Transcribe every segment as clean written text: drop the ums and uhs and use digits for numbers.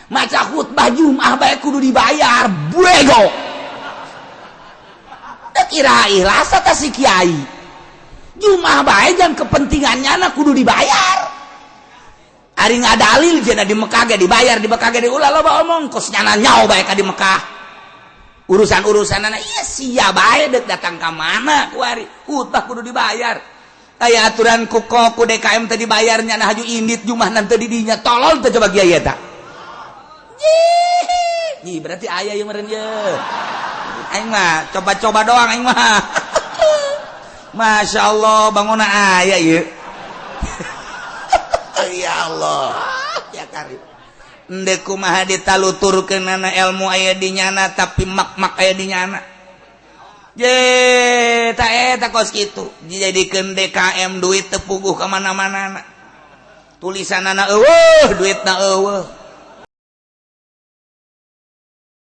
Maca khutbah Jumat bae kudu dibayar, bego. Da kira ikhlas ta si kiai. Jumat bae jang kepentingannya na kudu dibayar. Ari ngadalil cenah di Mekah ge dibayar, di Mekah ge diulah loba omong, kos nyana nyao bae ka di Mekah. Urusan-urusanana iya sia bae dek datang ka mana kuari khutbah kudu dibayar. Aya aturan ku ku DKM teh dibayarnya, nah haju indit Jumat nanti di dinya, tolol teh coba kiai eta. Ih, berarti aya ieu meureun ye. Aing mah coba-coba doang aing mah. Masya Allah, bangunna aya ieu. Ya Allah, ya karim. Endek kumaha ditaluturkeunana ilmu aya di nyana, tapi mak-mak aya di nyana. Je, tak eta kos kitu. Dijadikeun DKM duit teu puguh ka mana-mana. Tulisanana eueuh, duitna eueuh.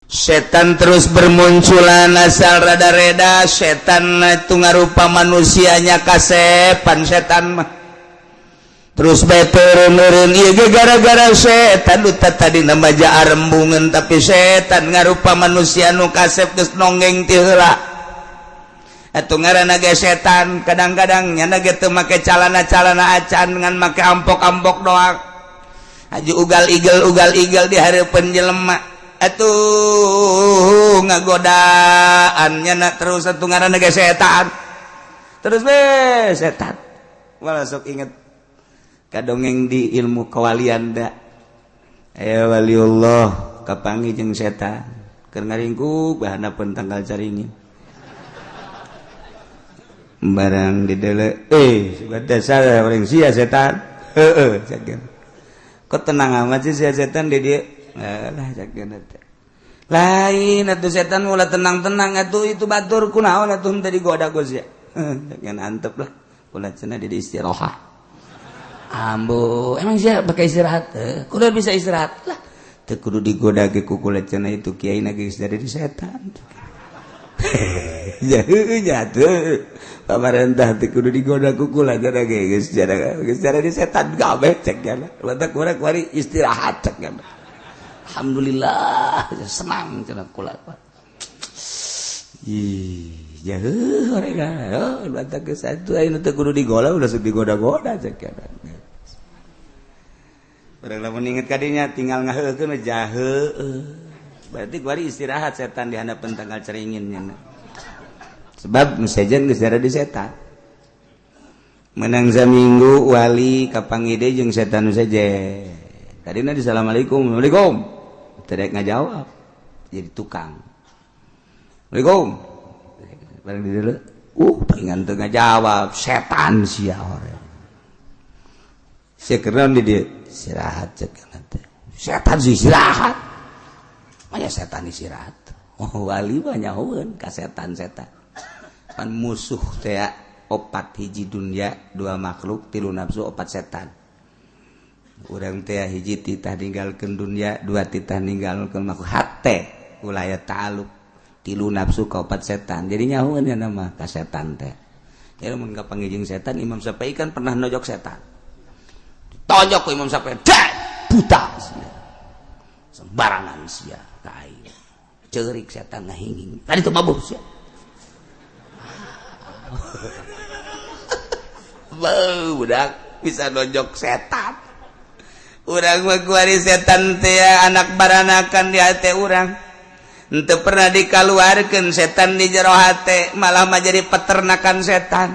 Setan terus bermunculan asal rada-reda. Setan itu ngarupa manusianya kasepan. Setan mah terus bae turun-turun ieu ge gara-gara setan. Nu tadi nama rembungan, tapi setan ngarupa manusia nu kasep geus nonggeng ti heula. Atuh ngaranna ge setan, kadang-kadang nyana ge teu make calana-calana acan, ngan make ampok-ampok doang. Haju ugal igel ugal igel di hareupeun jelema, atuh ngagodaan nyana terus. Atuh ngaranna ge setan, terus be setan malah sok inget kadongeng di ilmu kewalian da. Aya waliullah kapanggih jeung setan keur ngaringkuk bahanapeun tangkal caringin. Barang di dele, "Eh, dasar orang sia setan." "Heeh," cek. "Kok tenang amat sih sia setan di dia?" "Lah," cek teh, "lain atuh setan mula tenang-tenang atuh itu batur. Kunaon atuh tadi goda go sia?" "Jangan antep lah kula," cenah, "di istirahat." "Ambo, emang sia pakai istirahat? Kudu bisa istirahat lah, teu kudu digoda ge ku kula," cenah. "Itu kiai na geus dari setan." Ya nya tuh pamarentah teu kudu digoda ku kula cenah ge, geus geus dari setan kabeh, cek nya. Batak kurang kuari istirahat, cek nya. "Alhamdulillah, senang," cenah kula. Ih, jauh mereka. Oh, batak ke satu ayeuna teu kudu digoda, udah sok digoda-goda, cek nya. Barang lamun inget kadinya tinggal ngaheukeun jahe. Berarti kuari istirahat setan di handapeun tangkal caringin nya. Sebab sejen geus di setan. Menang saminggu wali kapanggih deui jeung setan saja. Tadina di assalamualaikum, assalamualaikum. Tidak ngajawab. Jadi tukang. "Assalamualaikum." Barang di dulu. Pengen teu ngajawab, setan sia orang. Sia keren di dia istirahat, cek teh. Setan sih istirahat. Maya setan istirahat. Oh, wali mah nyahoeun ka setan-setan. Pan musuh teh opat: hiji dunia, dua makhluk, tilu nafsu, opat setan. Urang teh hiji titah ninggalkeun dunia, dua titah ninggalkeun makhluk, hate ulah aya ta'aluk, tilu nafsu, kaopat setan. Jadi nyahoeun ya nama ka setan teh. Ya mun kapanggih jeung setan, Imam Syafi'i kan pernah nojok setan. Tonjok ku Imam Syafi'i, dak buta sia. Sembarangan sia ka aing. Ceurik setan ngahinging. Tadi tuh mabuk sia. Beuh, budak bisa nonjok setan. Urang mah kuari setan teh anak baranakan di hate urang. Henteu pernah dikaluarkeun setan di jero hate, malah mah jadi peternakan setan.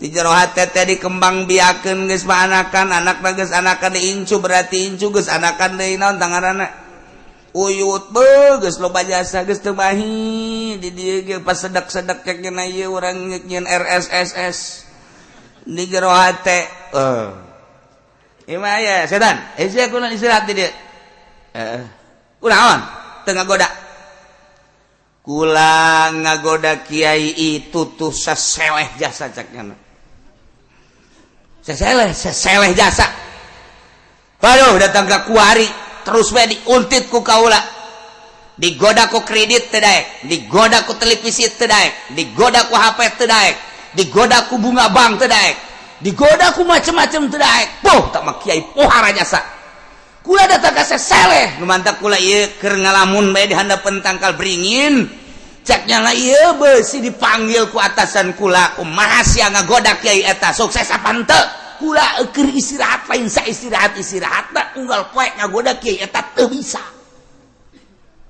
Di jero hate teh dikembang biakeun, geus mah anakan, anakna geus anakan diincu, berarti incu geus anakan deui naon tanganana. Uyut beuh geus loba jasa, geus teu mahi di dieu ge pas sedak-sedak cek nya ieu urang nyieun RSSS di jero hate. Eh. Ima ya setan. Eh, sia kunaon istirahat di dieu? Heeh. Kunaon? Teu ngagoda. Kula ngagoda kiai itu tuh seseleh jasa, cek nya. Seseleh, seseleh jasa. Waduh, datang ke kuari terus we diuntit ku kaula. Digoda ku kredit teu daek, digoda ku televisi teu daek, digoda ku HP teu daek, digoda ku bunga bank teu daek, digoda ku macem-macem teu daek. Poh tak mah kiai pohara jasa. Kula datang ka seseleh nu mantak kula ieu keur ngalamun bae di handapeun tangkal beringin. Cek nyana ieu beusi dipanggil ku atasan kula, kumaha sia ngagoda kiai eta, sukses apa henteu? Kula keur istirahat, lain sa istirahat istirahatna, unggal poe ngagoda kiai eta teu bisa.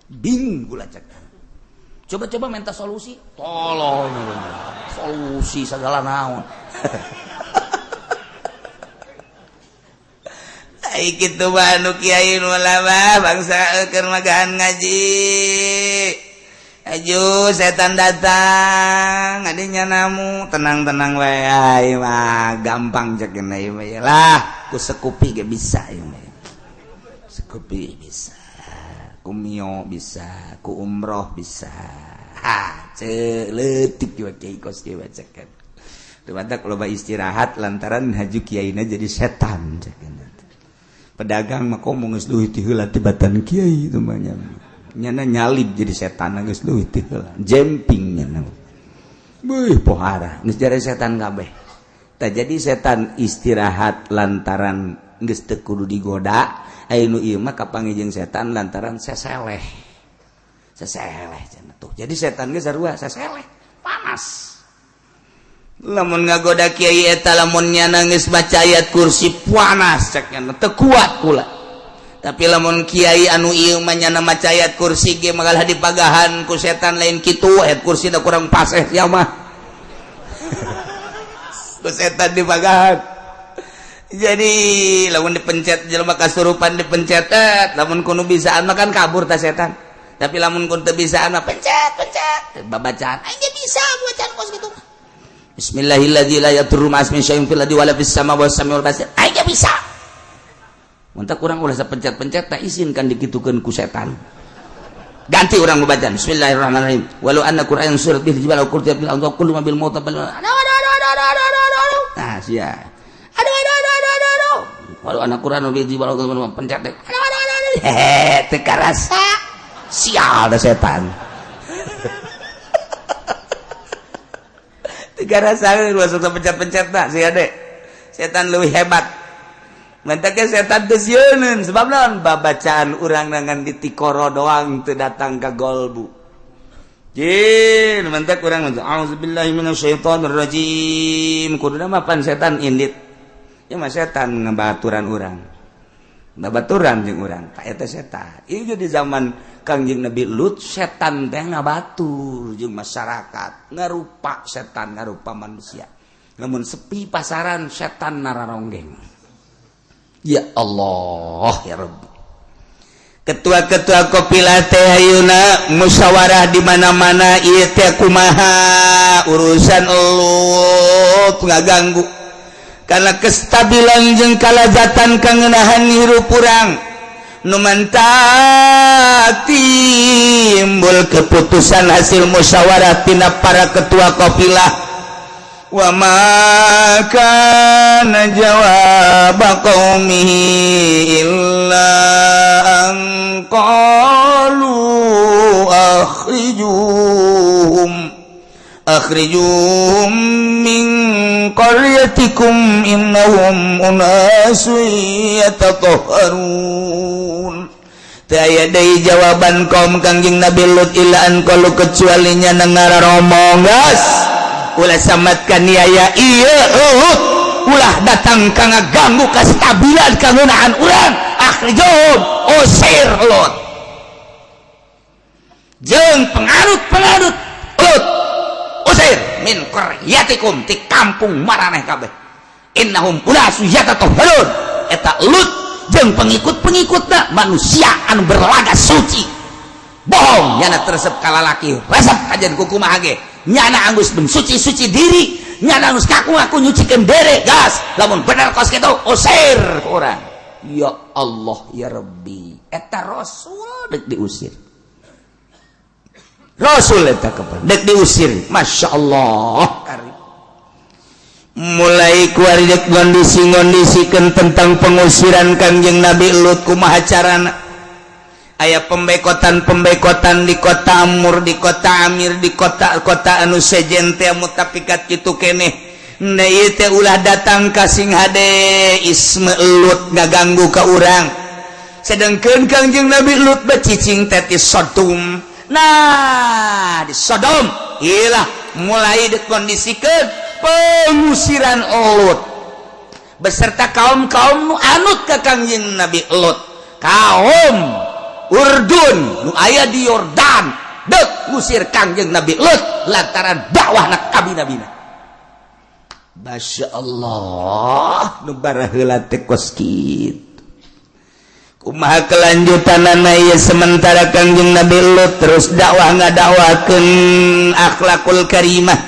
Bingung kula cek. Coba-coba minta solusi, tolong solusi segala naon. Ai kitu mah nu kiai nu lama bangsa keur magahan ngaji. Aju setan datang, adinya namu tenang-tenang wae, ai mah gampang cek ieu mah lah, ku sekupi ge bisa ieu mah. Sekupi bisa, ku mio bisa, ku umroh bisa. Ha, ce leutik juga kiai kos kieu cek. Teu matak loba istirahat lantaran haju kiaina jadi setan cek. Pedagang mah komo geus leuwih ti heula tibatan kiai itu mah nyana nyalip jadi setan geus leuwih ti heula jemping nyana. Beuh pohara geus jadi setan kabeh. Tah jadi setan istirahat lantaran geus teu kudu digoda, aya nu ieu mah kapanggih jeung setan lantaran seseleh. Seseleh cenah tuh. Jadi setan geus sarua seseleh, panas. Lamun ngagoda kiai eta lamun nyana geus baca ayat kursi panas cek nyana teu kuat kula. Tapi lamun kiai anu ieu mah nyana maca ayat kursi ge magalah dipagahan ku setan lain kitu, ayat kursi da kurang paseh sia mah. Ku setan dipagahan. Jadi lamun dipencet jelema kasurupan dipencet, lamun kudu bisaan mah kan kabur ta setan. Tapi lamun kun teu bisaan mah pencet pencet babacaan aing ge bisa bacaan kos kitu. Bismillahirrahmanirrahim la yadurru ma'asmin syai'un fil ardi wala fis sama was samiul basir. Aing ge bisa. Mun teh kurang ulah sapencet-pencet tak isin kan dikitukeun ku setan. Ganti urang babacaan bismillahirrahmanirrahim. Walau anna Qur'an surat bil jibal qurtiya bil ardi kullu ma bil maut bal. Nah, sia. Aduh aduh aduh aduh aduh aduh. Walau anna Qur'an bil jibal pencet deh. Aduh aduh aduh aduh. Hehe, teu karasa. Sial da setan. Tiga rasa masuk pencet-pencet tak sih adek setan lebih hebat mentaknya setan teu sieuneun sebab naon babacaan urang dengan ditikoro doang teu datang ka golbu jin mentak urang auzubillahi minasyaitonir rajim kuduna mah pan setan indit ya mah setan ngabaturan urang ngabaturan jeung urang ka eta setan ieu di zaman Kangjeng Nabi Lut setan teh ngabatur jeung masyarakat ngarupa setan ngarupa manusia namun sepi pasaran setan nararonggeng. Ya Allah ya Rabbi, ketua-ketua kopilah teh ayeuna musyawarah di mana-mana ieu teh kumaha urusan Lut ngaganggu karena kestabilan jeung kalazatan kangenahan hirup urang. Nu mantak timbul keputusan hasil musyawarah tina para ketua kafilah wa ma kana jawab qaumihi illa an qalu akhrijuhum min qaryatikum innahum unasun yatatahharun. Teu aya deui jawaban kaum Kangjeng Nabi Lut illa an qalu kecuali nya ngararomong geus ulah samatkan yaya ieu Lut ulah datang ka ngaganggu kestabilan kangeunaan urang akhrijuhum usir Lut jeung penganut-penganut Lut usir min qaryatikum ti kampung maraneh kabeh innahum unasun yatatahharun eta Lut jeung pengikut-pengikutna manusia anu berlaga suci bohong nyana teresep kalalaki resep kajian kukumaha ge nyana anggus mensuci-suci diri nyana anggus ngaku-ngaku nyucikeun dere gas lamun bener kos kitu usir urang. Ya Allah ya Rabbi, eta rasul dek diusir, rasul eta kapan dek diusir. Masya Allah karim. Mulai kuari dek ngondisi-ngondisikan tentang pengusiran Kangjeng Nabi Lut kumaha carana aya pembekotan-pembekotan di kota Amur, di kota Amir, di kota-kota anu sejen teh mutafikat kitu keneh. Nah, ieu teh ulah datang ka sing hade Isme Lut ngaganggu ka urang. Sedangkan Kangjeng Nabi Lut becicing teh di Sodom. Nah, di Sodom ilah mulai dikondisikan pengusiran Lut beserta kaum-kaum nu anut ke Kangjeng Nabi Lut. Kaum Urdun nu aya di Yordan dek ngusir Kangjeng Nabi Lut lantaran dakwah nak kabi-nabina. Masya Allah, nu baraheula teh kos kitu. Kumaha kelanjutanana ieu? Sementara Kangjeng Nabi Lut terus dakwah, ngadakwakeun akhlakul karimah,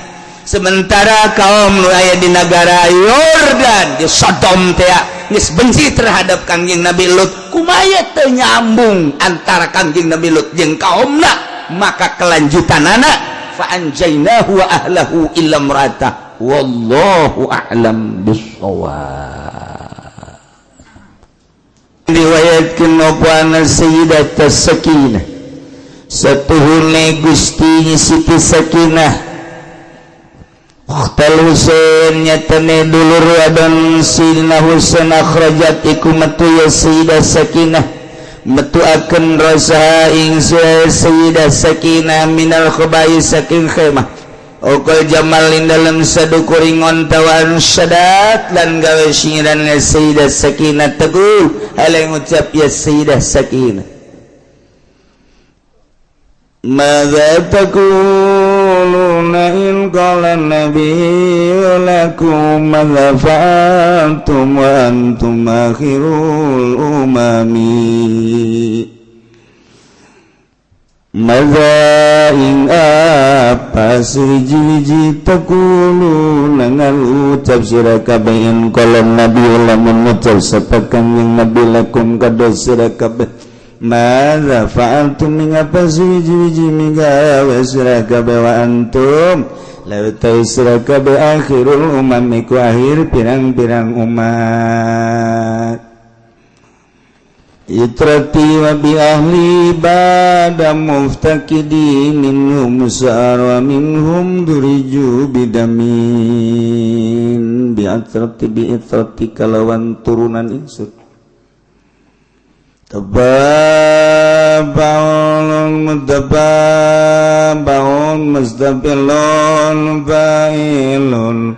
sementara kaum nu aya di negara Yordan, di Sodom teh geus benci terhadap Kangjeng Nabi Lut. Kumaha teu nyambung antara Kangjeng Nabi Lut jeung kaumna? Maka kelanjutanana fa anjainahu wa ahlahu illa imra'atah, wallahu a'lam bissawab. Riwayatkeun apa anna Sayyidat Sakinah, satuhune Gusti Siti Sakinah Ukhtal Husain, nyatane dulur wadon Sayyidina Husain, akhrajat iku metu ya Sayyidah Sakinah, metu akan rasa ing Sayyidah Sakinah minal khabai saking khemah. Okol jamal ing dalam sadukuring onta wan syadat lan gawe singiran ya Sayyidah Sakinah teguh hal ngucap ya Sayyidah Sakinah. ماذا تقولون إن قال النبي لكم ماذا فعلتم وأنتم آخر الأمم؟ ماذا ing apa siji-wiji taquluna ngalucap sira kabeh in qala nabi lamun ngucap sapa Kangjeng Nabi lakum kada sira kabeh madza fa'altum ing apa siji-wiji migawe sira kabeh wa antum law sira kabeh akhirul umam iku akhir pirang-pirang umat. Itrati wa bi ahli bada muftakidi minhum sar wa minhum duriju bidamin bi atrati bi itrati kalawan turunan ingsun tababaun mutababaun mustafilun fa'ilun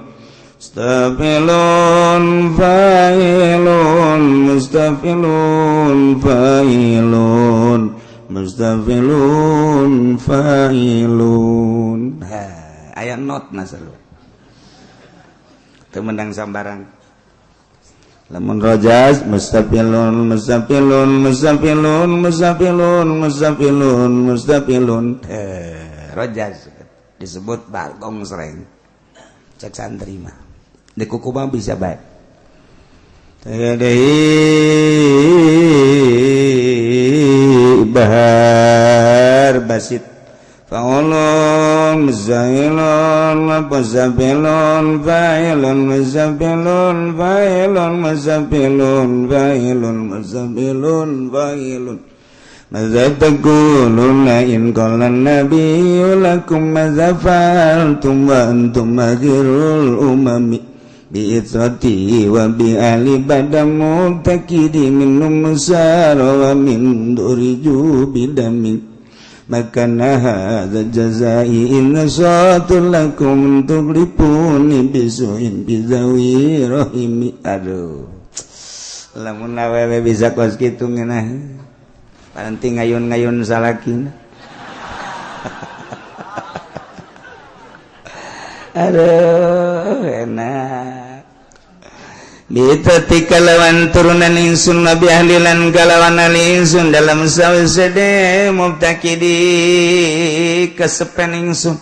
mustafilun fa'ilun mustafilun fa'ilun mustafilun fa'ilun. Ha, aya not nasal teu menang sambarang. Lamun rojaz mustafilun mustafilun mustafilun mustafilun mustafilun mustafilun. Eh, rojaz disebut bagong sereng cek santri mah, di kuku mah bisa baik. Deui bahar basit faulun muzailun mustafilun fa'ilun mustafilun fa'ilun mustafilun fa'ilun mustafilun fa'ilun. ماذا تقولون إن قال النبي لكم ماذا فعلتم وأنتم آخر الأمم؟ بإثرتي وبأهل بدم مبتكر منهم مسار ومن درجوا بدم مكان هذا الجزاء إن صوت لكم تغلبوني بسوء بذوي رحم. Aduh, lamun awewe bisa kos kitu ngeunah, paranti ngayun-ngayun salakina. Aduh, enak. Bitati kalawan turunan ingsun nabi ahlilan kalawan ahli ingsun dalam sawsede mubtakidi kesepen ingsun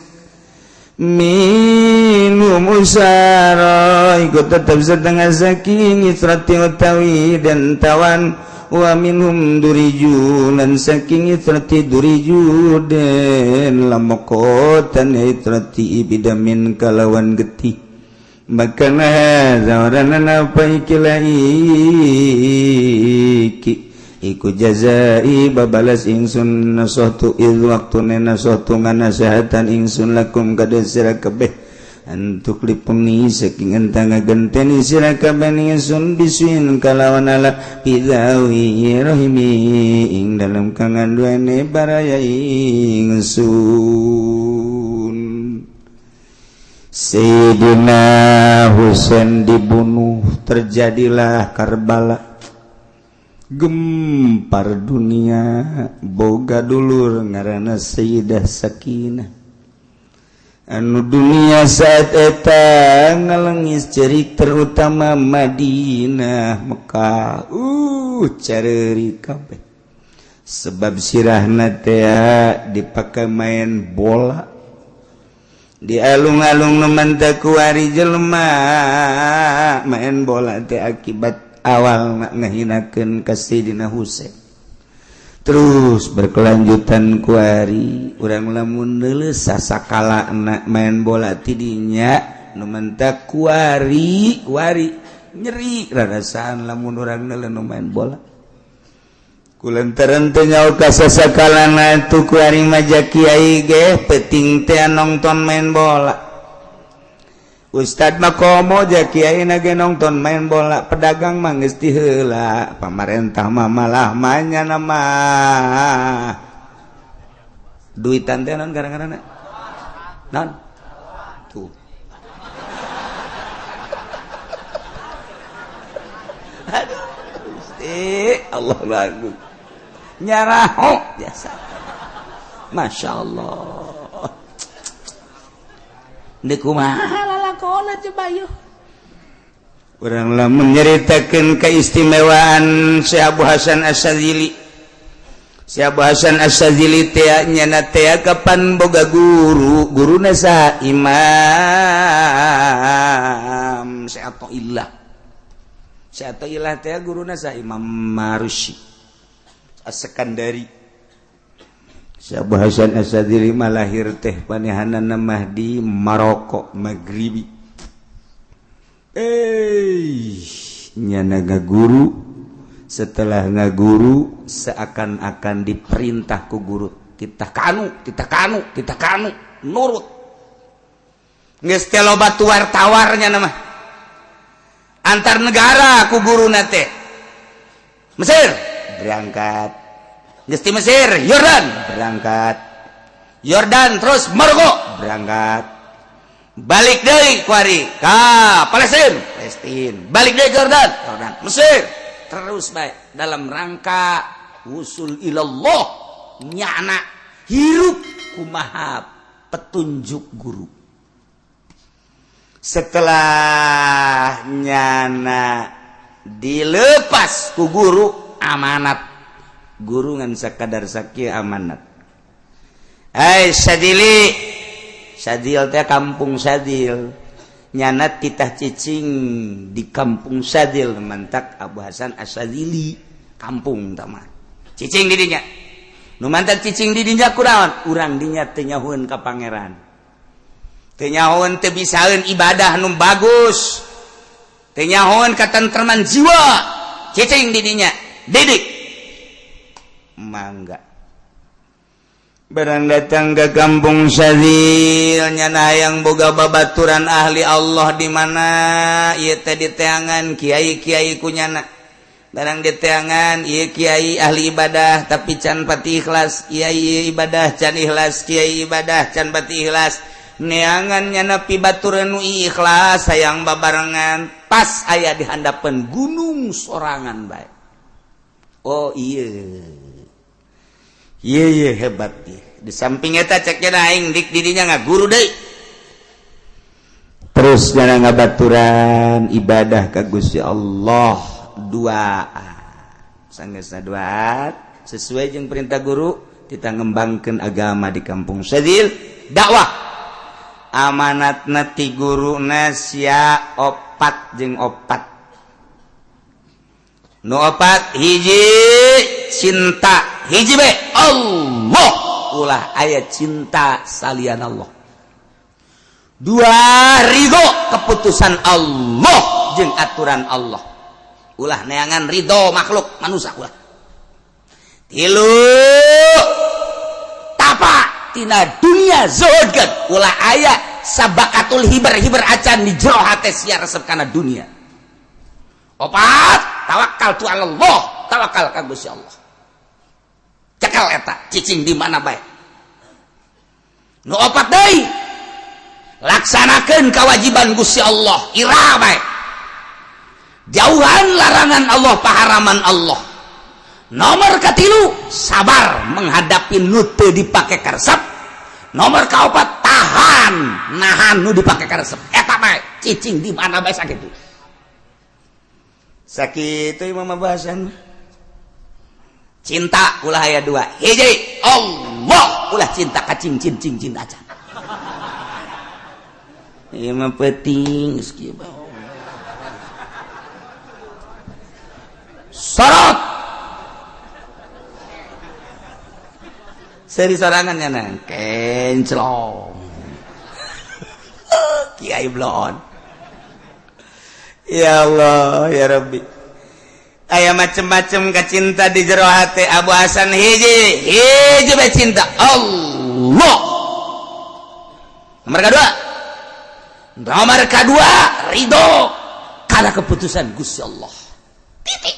minum usara ikut tetap setengah saking israti utawi dan tawan wa minhum duriju lan saking itrati duriju den lamokotan itrati bidamin kalawan getih. Maka hadza apa ikilah iki iku jazai babalas ingsun nasahtu id waktune nasahtu nganasehatan ingsun lakum kada sira kabeh. Antuk lipengi saking entang ngagenteni sira kabeh ingsun bisuin kalawan ala bidawi rahimi ing dalam kanganduane baraya ingsun. Sayyidina Husain dibunuh, terjadilah Karbala, gempar dunia. Boga dulur ngaranna Sayyidah Sakinah, anu dunia saat eta ngalengis cerik, terutama Madinah, Mekah, careuri kabeh, sebab sirahna teh dipakai main bola di alung-alung. Nu mantak kuari jelema main bola teh akibat awal ngahinakeun ka Sayyidina Husain, terus berkelanjutan. Kuari urang lamun neuleuh sasakala anak main bola tidinya, nu mantak kuari kuari nyeri rarasaan lamun urang neuleuh nu main bola. Kulantaran teu nyaho kasasakalana tu, kuari maja kiai ge penting teh nonton main bola, Ustad mah komo ja kiai na ge nonton main bola, pedagang mah geus ti heula, pamarentah mah malah manya nama duitan teh non gara-gara non tuh. Aduh Gusti Allah, bagus nyaraho biasa. Masya Allah, Deuk kumaha lalakona coba yeuh. Urang lamun nyaritakeun keistimewaan Syekh Abu Hasan Asy-Syadzili. Syekh Abu Hasan Asy-Syadzili teh nyana teh kapan boga guru? Guruna saha? Imam Syekh Athaillah. Syekh Athaillah teh guruna saha? Imam Marusi As-Sekandari. Syekh Abu Hasan Asy-Syadzili mah lahir teh panehanana mah di Maroko Maghribi. Nyana ngaguru, setelah ngaguru seakan-akan diperintah ku guru, titah kanu, titah kanu, titah kanu, nurut. Geus teh loba tuar tawarnya nama antar negara ku guruna teh. Mesir berangkat, geus ti Mesir Yordan berangkat, Yordan terus Maroko berangkat, balik deui kuari ka Palestina, Palestina balik deui Jordan, Jordan Mesir, terus baik dalam rangka usul ilallah. Nyana hirup kumaha petunjuk guru. Setelah nyana dilepas ku guru, amanat guru ngan sakadar sakieu amanat. Hai Sadili, Sadil teh kampung Sadil, nyana titah cicing di kampung Sadil. Mantak Abu Hasan Asadili kampung tama cicing di dinya. Nu mantak cicing di dinya kunaon? Urang dinya teu nyahueun ka pangeran, teu nyahueun, teu bisaeun ibadah nu bagus, teu nyahueun katentreman jiwa. Cicing di dinya, didik mangga. Barang datang ke kampung Sadil, nyana yang boga babaturan ahli Allah di mana ieu teh, diteangan kiai-kiai ku nyana. Barang diteangan, ieu kiai ahli ibadah tapi can pati ikhlas, kiai ibadah can ikhlas, kiai ibadah can pati ikhlas. Neangan nyana pibaturan nu ikhlas, hayang babarengan. Pas aya di handapeun gunung sorangan bae. Oh iya iya iya, hebat iya. Di samping eta cek aing dik didinya ngaguru deui, terus jangan ngabaturan ibadah ka Gusti Allah. Dua sanggeusna dua sesuai jeung perintah guru, kita ngembangkan agama di kampung Sadil, dakwah. Amanat ti guru sia opat jeung opat. Nu opat, hiji cinta hiji be Allah, ulah aya cinta salian Allah. Dua, ridho keputusan Allah jeung aturan Allah, ulah neangan ridho makhluk manusia, ulah. Tilu, tapa tina dunia, zuhudkeun, ulah aya. Sabakatul hiber hiber acan di jero hate sia resep kana dunia. Opat, tawakal tu Allah, tawakal ka Gusti Allah. Cekal eta cicing di mana bae. Nu opat deui, laksanakeun kewajiban Gusti Allah, ira bae. Jauhan larangan Allah, paharaman Allah. Nomor katilu, sabar menghadapi nu teu dipake karesep. Nomor kaopat, tahan nahan nu dipake karesep. Eta bae cicing di mana bae sakitu. Sakitu imam bahasan. Cinta ulah aya dua. Hiji Allah, ulah cinta ka cincin cincin acan. Ieu mah penting geus kieu bae. Sorot. Seri sorangan nya nang kenclong. Kiai blon. Ya Allah, ya Rabbi. Aya macem-macem kacinta di jero hati Abu Hasan hiji, hiji bae cinta Allah. Nomor kedua. Nomor kedua, ridho karena keputusan Gusti Allah. Titik.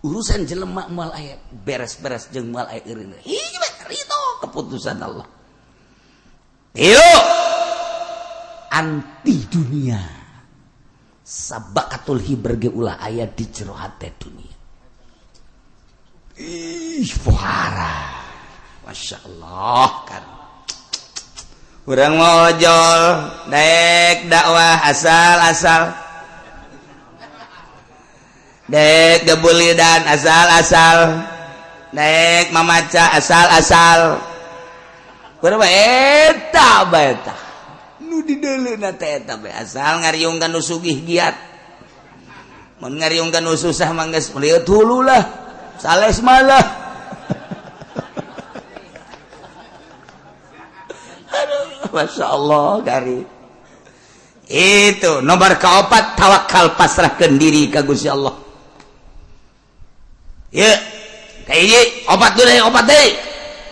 Urusan jelema moal aya beres-beres jeung moal aya eureun. Hiji bae ridho keputusan Allah. Tilu, anti dunia. Sabakatul hiber ge ulah aya di jero hate dunia. Ih, pohara. Masya Allah kan. Urang mau ojol, daek dakwah asal-asal. Daek gebulidan asal-asal. Daek mamaca asal-asal. Urang mah eta bae tah. Nu dideuleuna teh eta bae asal ngariungkeun nu sugih giat. Mun ngariungkeun nu susah mah geus meliut hulu lah. Sales malah. Aduh, Masya Allah gari. Itu nomor keempat, tawakal pasrahkan diri ka Gusti Allah. Ya, kayak opat dulu, opat deh.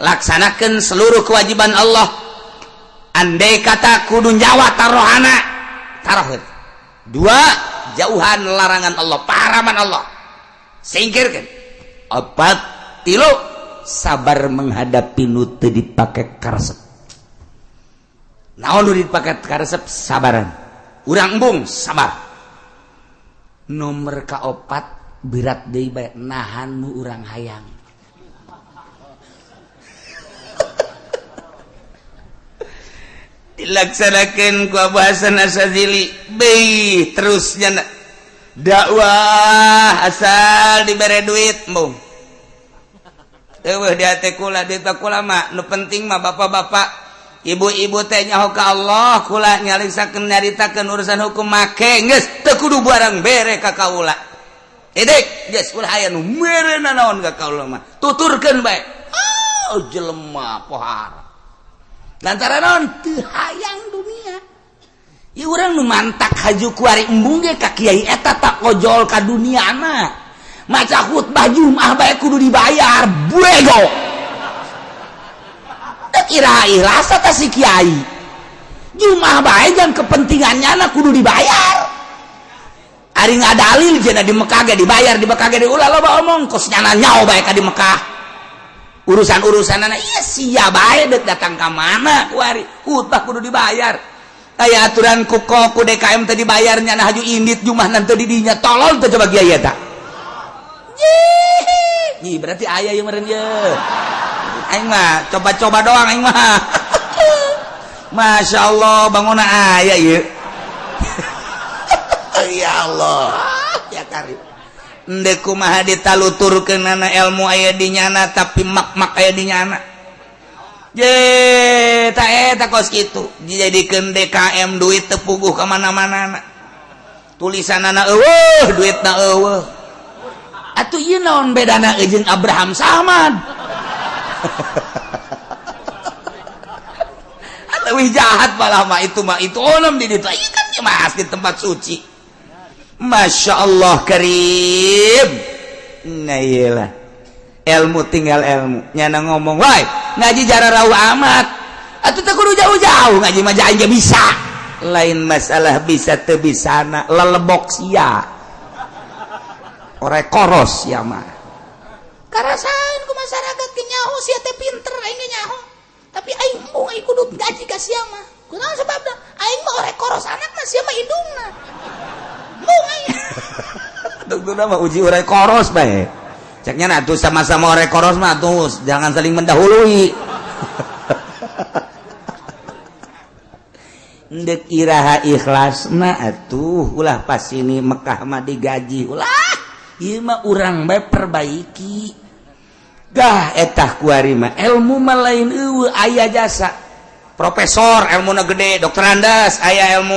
Laksanakan seluruh kewajiban Allah. Andai kata kudu nyawa tarohana, taroh. Dua, jauhan larangan Allah, paharaman Allah. Singkirkan. Opat, tilu, sabar menghadapi nu teu dipake karesep. Naon nu dipake karesep? Sabaran. Urang embung sabar. Nomor kaopat berat deui bae, nahan nu urang hayang. Dilaksanakan ku Abu Hasan Asy-Syadzili beuh terusnya dakwah asal dibere duit embung. Eueuh di hate kula, duit kula mah nu penting mah bapak-bapak ibu-ibu teh nyaho ka Allah, kula nyaritakeun nyaritakeun urusan hukum make geus teu kudu barang bere ka kaula. Titik geus ulah aya nu mere nanaon ka kaula mah tuturkeun bae. Oh jelema pohara. Lantaran naon teu hayang dunia. Ieu urang nu mantak haju kuari embung ge ka kiai eta tak ojol ka duniana. Maca khutbah Jumat bae kudu dibayar, bego. Teu kira ikhlas ta si kiai. Jumat bae jangan kepentingannya na kudu dibayar. Ari ngadalil cenah di Mekah ge dibayar, di Mekah ge ulah loba omong kos nyana nyaho bae ka di Mekah. Urusan-urusan anak iya sia bae dek datang ka mana kuari khutbah kudu dibayar. Aya aturan ku ku DKM teh dibayarnya nah haju indit jumah nanti di dinya tolol teh coba kiai eta. Ih, berarti aya ieu meureun ye. Aing mah coba-coba doang aing mah. Masya Allah bangunna aya ieu. Ya Allah, ya karib. Endek kumaha ditaluturkeunana ilmu aya di nyana tapi mak-mak aya di nyana. Je ta eta kos kitu dijadikeun DKM duit teu puguh ka mana-mana. Tulisanana eueuh, duitna eueuh. Atuh ieu naon bedana jeung Abraham Samad? Leuwih jahat malah mah itu onom di ditu. Ieu kan mas di tempat suci. Masya Allah karim. Nah iyalah ilmu tinggal ilmu. Nyana ngomong, woi ngaji jara rauh amat. Atuh teu kudu jauh-jauh ngaji mah, aing ge bisa. Lain masalah bisa teu bisana, lelebok sia. Ore koros ya mah. Karasaeun ku masyarakat ge nyaho sia teh pinter, aing ge nyaho. Tapi aing embung, aing kudu ngaji ka sia mah. Kunaon sebabna? Aing mah ore koros anakna, sia mah indungna. Embung aing. Tunggu mah uji ore koros bae. Ceknya nah tuh sama-sama ore koros mah tuh jangan saling mendahului. Ndek iraha ikhlasna atuh, ulah pas ini Mekah mah digaji, ulah ieu mah urang bae perbaiki. Gah etah kuari mah ilmu mah lain eueuh, aya jasa profesor ilmuna gede, dokter Andas aya ilmu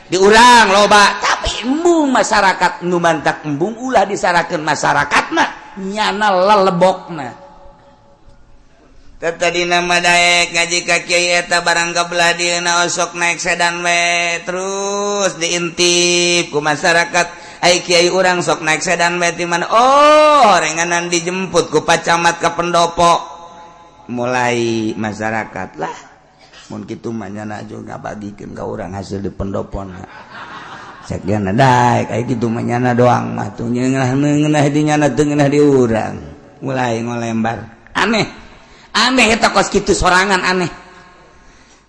di urang loba, tapi embung masyarakat nu mantak embung. Ulah disarakeun masyarakat mah, nyana lelebokna. Tadi nama daek ngaji ka kiai eta barang kabelah dieuna osok naik sedan we, terus diintip ku masyarakat, ai kiai urang sok naik sedan we ti mana? Oh, renganan dijemput ku Pak Camat ke pendopo. Mulai masyarakat lah, mun kitu mah nyana juga ngabagikeun ka urang hasil di pendopona. Cek dia daek ai kitu mah nyana doang mah tuh ngeunah di nyana teu ngeunah di urang. Mulai ngolembar aneh aneh eta kos kitu sorangan aneh.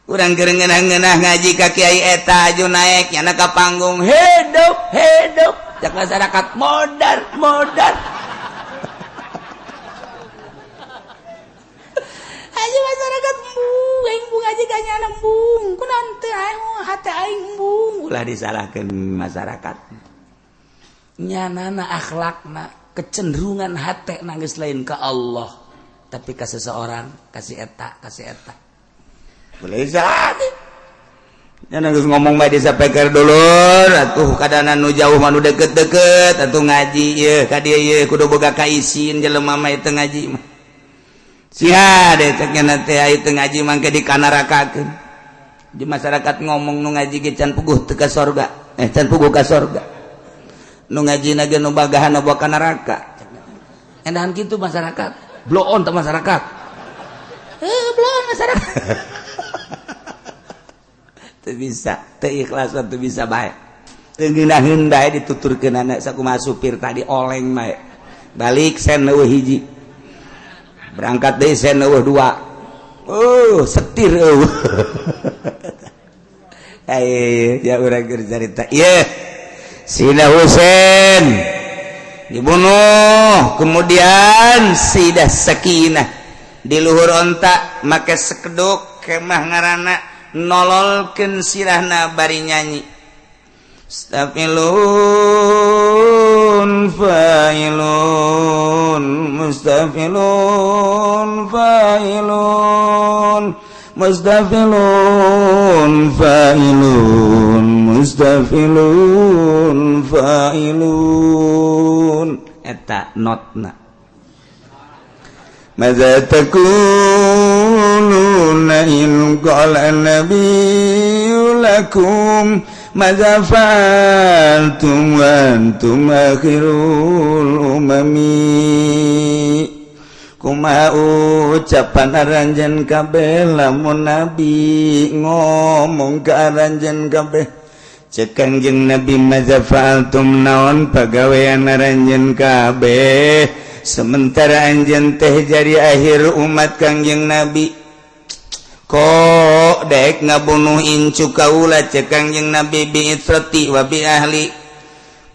Urang keur ngeunah-ngeunah ngaji ka kiai eta aju naek nyana ka panggung, hidup hidup, cek masyarakat modar modar. Aja masyarakat embung, aing embung aja ka nyana embung. Kunaon teu aing hate aing embung. Ulah disalahkeun masyarakat, nyanana akhlakna, kecenderungan hate nangis lain ke Allah tapi ke seseorang, kasih eta kasih eta. Boleh jadi nya geus ngomong bae disapeker dulur atuh, kadana nu jauh mah nu deket-deket atuh ngaji ieu ka dieu ieu kudu boga kaisin jelema mah teu ngaji mah sia deh. Cek nya teh aya teu ngaji mangke dikanarakakeun. Di masyarakat ngomong nu ngaji ge can puguh teu ka sorga, eh, can puguh ka sorga, nu ngaji na ge nu bagahan bawa ka neraka. Endahan kitu masyarakat blow on teh masyarakat. Eh, blow on masyarakat. Teu bisa, teu ikhlas, teu bisa bae, teu ngeunaheun bae dituturkeun anak. Sakumaha supir tadi oleng bae, balik sen eueuh hiji, berangkat deui sen eueuh dua, oh setir eueuh. Eh ya, urang keur carita ieu Sina Husain dibunuh, kemudian Sayyidah Sakinah di luhur onta make sekeduk kemah ngarana, nololkeun sirahna bari nyanyi Mustafilun fa'ilun mustafilun fa'ilun mustafilun fa'ilun mustafilun fa'ilun. Eta notna. Maza taquluna in qala nabiyyu lakum maza fa'altum wa antum akhirul umami? Kumaha ucapan aranjeun kabeh lamun nabi ngomong ka aranjeun kabeh? Cek Kangjeng Nabi, maza fa'altum, naon pagawean aranjeun kabeh sementara anjeun teh jadi akhir umat Kangjeng Nabi, kok dek ngabunuh incu kaula? Cek Kangjeng Nabi, bi itrati wa bi ahli,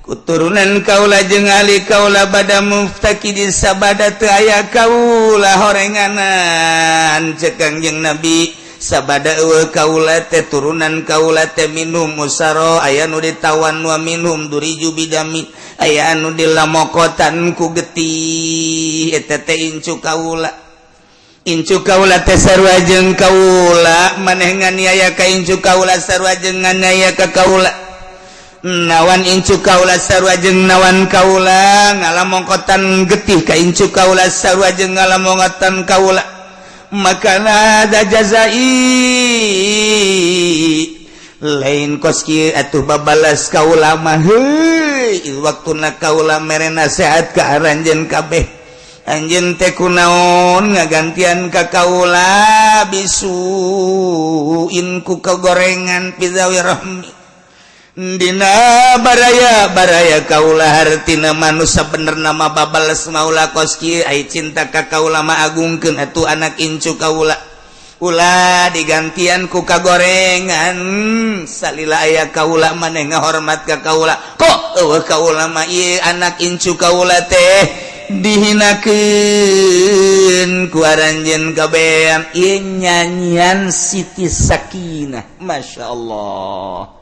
kuturunan kaula jeung ahli kaula, bada muftaqidi, sabada teu aya kaula horenganan. Cek Kangjeng Nabi, sabada eueuh kaula teh, turunan kaula teh, minhum usaro, aya nu ditawan, wa minhum duriju bidami, aya anu dilamokotan ku getih. Eta teh incu kaula, incu kaula teh sarua jeung kaula. Maneh nganiaya ka incu kaula sarua jeung nganiaya ka kaula, nawan incu kaula sarua jeung nawan kaula, ngalamongkotan getih ka incu kaula sarua jeung ngalamongkotan kaula. Maka ada jazai, lain kos kieu atuh babalas kaula mah. Heuy, waktuna kaula mere nasehat ka aranjeun kabeh. Anjeun teh kunaon ngagantian ka kaula bisuin ku kegorengan fi dzawi rahmi dina baraya baraya kaula, hartina manusia bener nama babales maula kos kieu. Ai cinta ka kaula mah agungkeun atuh anak incu kaula, ulah digantian ku kagorengan. Salila aya kaula maneh ngahormat ka kaula, kok euweuh kaula mah ieu anak incu kaula teh dihinakeun ku aranjeun kabean. Ieu nyanyian Siti Sakinah, Masya Allah.